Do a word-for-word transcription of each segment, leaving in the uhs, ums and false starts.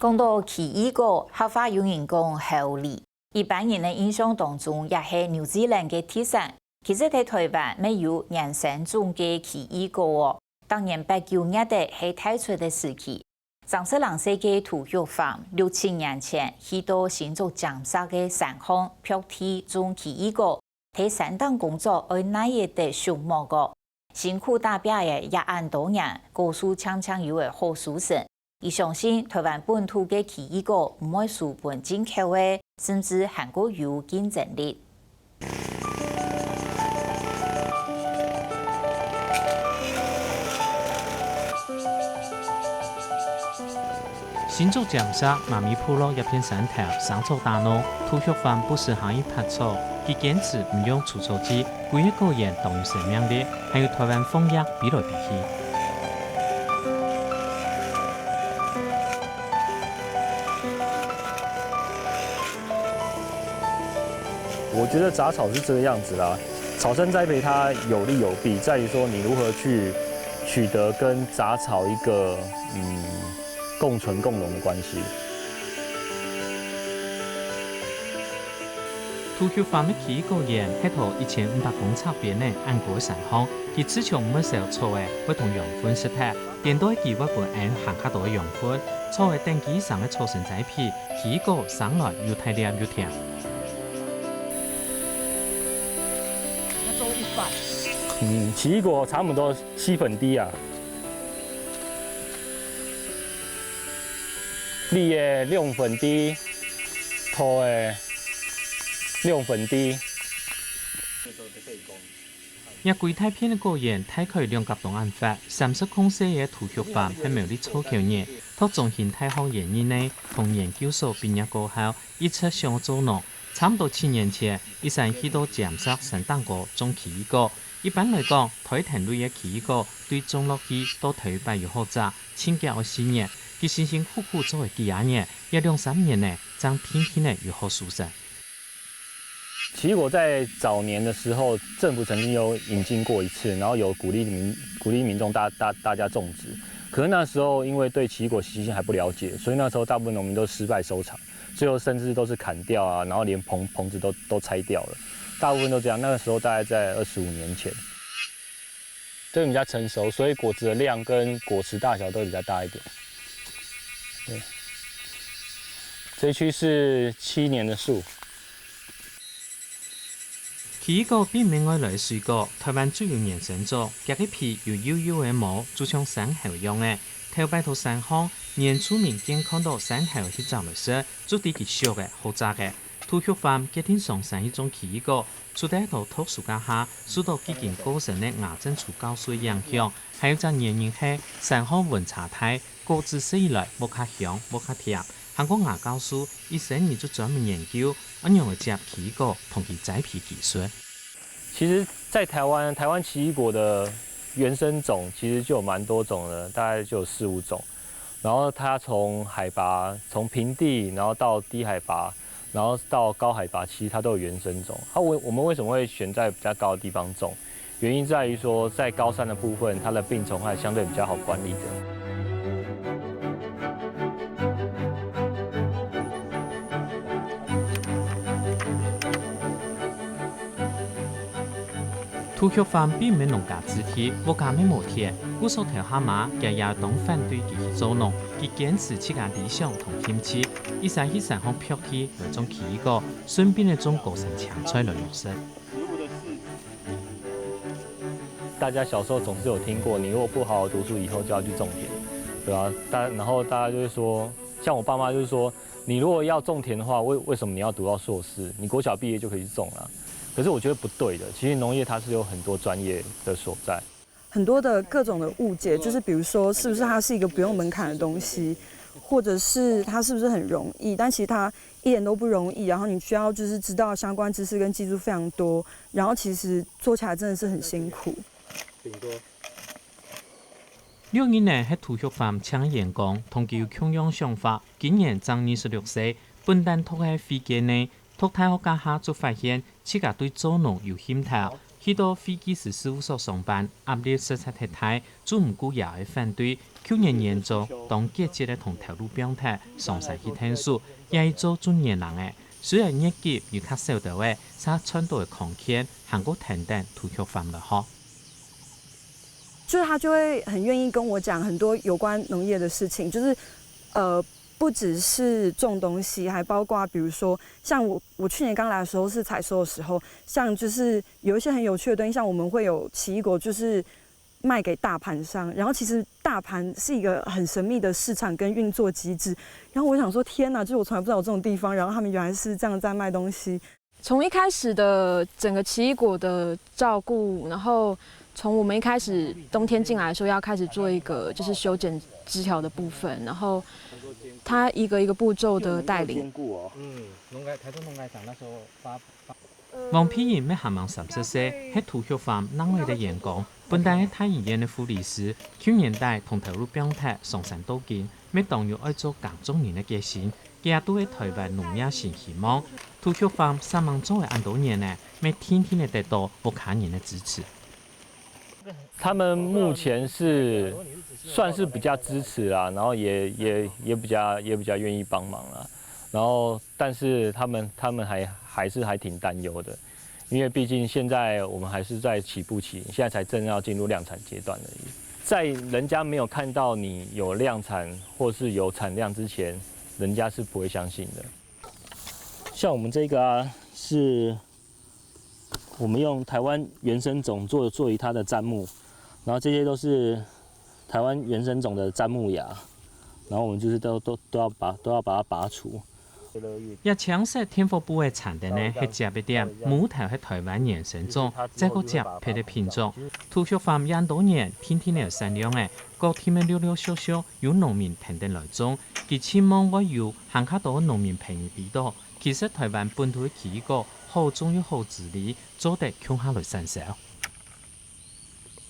講到奇異果，客話有人講猴梨，一般人个印象當中，也係紐西蘭个特產。其實在台灣乜有原生種个奇異果哦。當年八九月个係大出个時期，三十零歲个涂玉凡六七年前去到新竹尖石个山項，博地種奇異果，在山頂工作愛耐得畜目哦。辛苦打拚个這恁多年，果樹淨淨有个好收成。佢相信台灣本土个奇異果毋會輸分進口个，甚至還過有競爭力。 新竹尖石媽咪部落一片山頭，生草打鬧，涂玉凡不時行去伐草。佢堅持毋用除草劑，歸個果園當有生命力，還有台灣楓葉飛來飛去。 我覺得雜草是這個樣子啦，草生栽培它有利有弊，在於說你如何去取得跟雜草一個，嗯，共存共榮的關係。 涂玉凡个奇異果園係在一千五百公尺邊个恁高个山項，佢自從毋會燒草仔，會同羊糞食忒，顛倒係佢會分𫣆還較多个羊糞，草仔等佢生个草生栽培，奇異果生來又大粒又甜。嗯，奇異果差不多四分之一啊。 綠个兩分之一，土个兩分之一。這幾大片个果園大概兩甲多恁闊，三十空歲个涂玉凡係苗栗草橋人，讀中興大學園藝系同研究所畢業過後，一直想愛做農。差毋多七年前，佢先去到尖石山頂高種奇異果。一般來講，大田類个奇異果對種落去到頭擺有好摘， 盡遽愛四年，佢辛辛苦苦做了幾下年，也兩三年呢，正定定仔有好收成。奇異果在早年的時候，政府曾經有引進過一次，然後有鼓勵民，鼓勵民眾大，大，大家種植。可是那時候因為對奇異果習性還不了解，所以那時候大部分農民都失敗收場，最後甚至都是砍掉啊，然後連棚，棚子都，都拆掉了。大部分都這樣，那個時候大概在二十五年前。 這個比較成熟，所以果子的量跟果實大小都比較大一點。對，這一區是七年的樹。奇異果並毋係外來个水果，臺灣就有原生種，佢个皮有幼幼个毛，就像生猴樣仔。頭擺在山項，原住民見看到生猴去摘來食，就知佢俗个、好摘个。 涂玉凡決定上山去種奇異果，除了在讀書該下，受到已經過身个牙正初教授个影響，還有隻原因係山項溫差大，果子食起來無較香、無較甜。還過牙教授一生人就專門研究，仰般來接奇異果同佢栽培技術。其實在台灣，台灣奇異果的原生種其實就有蠻多種的，大概就有四五種。然後它從海拔，從平地，然後到低海拔， 然後到高海拔，其實它都有原生種。它為，我們為什麼會選在比較高的地方種？原因在於說，在高山的部分，它的病蟲害相對比較好管理的。涂玉凡並毋係農家子弟，屋下乜無田，故所頭下嘛，佢爺爺當反對佢去做農，佢堅持自家理想同興趣， 一儕去山項博地來種奇異果，順便仔種高山青菜來養生。大家小時候總是有聽過，你如果不好好讀書，以後就要去種田，對吧？大，然後大家就會說，像我爸媽就是說，你如果要種田的話，為，為什麼你要讀到碩士？你國小畢業就可以去種了。可是我覺得不對的，其實農業它是有很多專業的所在。 很多的各種的誤解，就是比如說，是不是它是一個不用門檻的東西，或者是它是不是很容易？但其實它一点都不容易。然後你需要就是知道相關知識跟技術非常多，然後其實做起來真的是很辛苦。這人呢係涂玉凡請个員工，同佢有共樣想法，今年正二十六歲，本旦讀个係會計呢，讀大學該下就發現自家對做農有興頭，去到會計師事務所上班，壓力實在忒大，做毋過爺哀反對，舊年年中，當積極个同頭路放忒，上山去𢯭手，也係做做年零个。雖然月給有較少兜仔，嗄賺到个空間，還過跈等涂玉凡來學。就是他就会很愿意跟我讲很多有关农业的事情，就是呃，不只是种东西，还包括比如说像我我去年刚来的时候是采收的时候，像就是有一些很有趣的东西，像我们会有奇异果，就是卖给大盘商，然后其实大盘是一个很神秘的市场跟运作机制，然后我想说天哪，就是我从来不知道有这种地方，然后他们原来是这样在卖东西。从一开始的整个奇异果的照顾，然后从我们一开始冬天进来的时候，要开始做一个就是修剪枝条的部分，然后他一个一个步骤的带领。嗯，農改，台中農改场那时候发发。黃皮仁乜還吂三十歲，係涂玉凡另外个員工，本來係大醫院个護理師，舊年底同頭路放忒上山鬥緊，乜當有愛做耕種人个決心。佢也都係台灣農業新希望，涂玉凡煞猛做了恁多年呢，乜定定个得到屋下人个支持。他们目前是算是比较支持啦，然后也也也比较也比较愿意帮忙啦，然后但是他们他们还还是还挺担忧的，因为毕竟现在我们还是在起步期，现在才正要进入量产阶段而已。在人家没有看到你有量产或是有产量之前，人家是不会相信的。像我们这个啊，是我们用台湾原生种做做于它的砧木，然后这些都是台湾原生种的砧木芽，然后我们就是都都都要把都要把它拔除。這青色天火布个產地呢，係接一點，木頭係台灣原生種，再過接別个品種。涂玉凡恁多年，定定有產量个，各地乜陸陸續續有農民跈等來種，佢期望會有還較多農民朋友知道，其實台灣本土个奇異果好種又好治理，做得共下來產銷。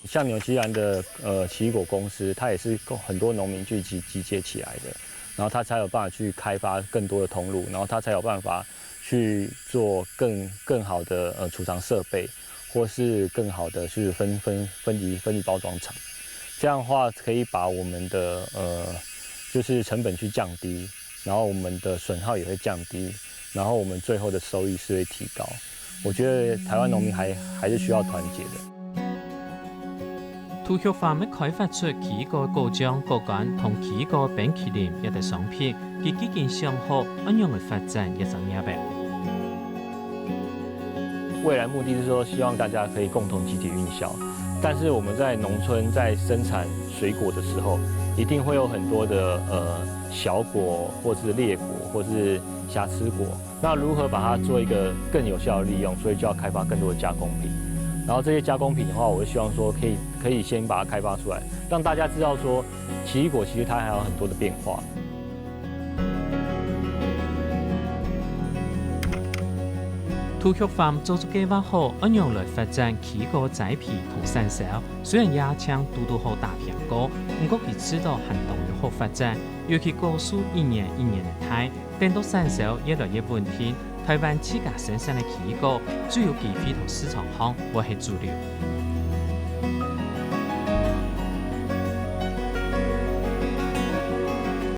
像紐西蘭的呃奇異果公司，它也是很多农民聚集集结起来的，然后它才有办法去开发更多的通路，然后它才有办法去做更更好的呃储藏设备，或是更好的去分分分离分离包装厂。这样的话，可以把我们的呃就是成本去降低，然后我们的损耗也会降低，然后我们最后的收益是会提高。我觉得台湾农民还还是需要团结的。 涂玉凡乜開發出奇異果个果醬、果乾同奇異果个冰淇淋這兜商品，佢既經想好仰般來發展這隻業仔。未来目的是说，希望大家可以共同集体运销，但是我们在农村在生产水果的时候，一定会有很多的呃小果，或是裂果，或是瑕疵果。那如何把它做一个更有效的利用？所以就要开发更多的加工品。然后这些加工品的话，我会希望说可以可以先把它开发出来，让大家知道说奇异果其实它还有很多的变化。涂玉凡早就計劃好仰般來發展奇異果栽培同產銷，雖然野青堵堵好打拚過，毋過佢知道還當有好發展，尤其果樹一年一年个大， 等到產銷越來越穩定，台灣自家生產个奇異果就有機會在市場項會係主流。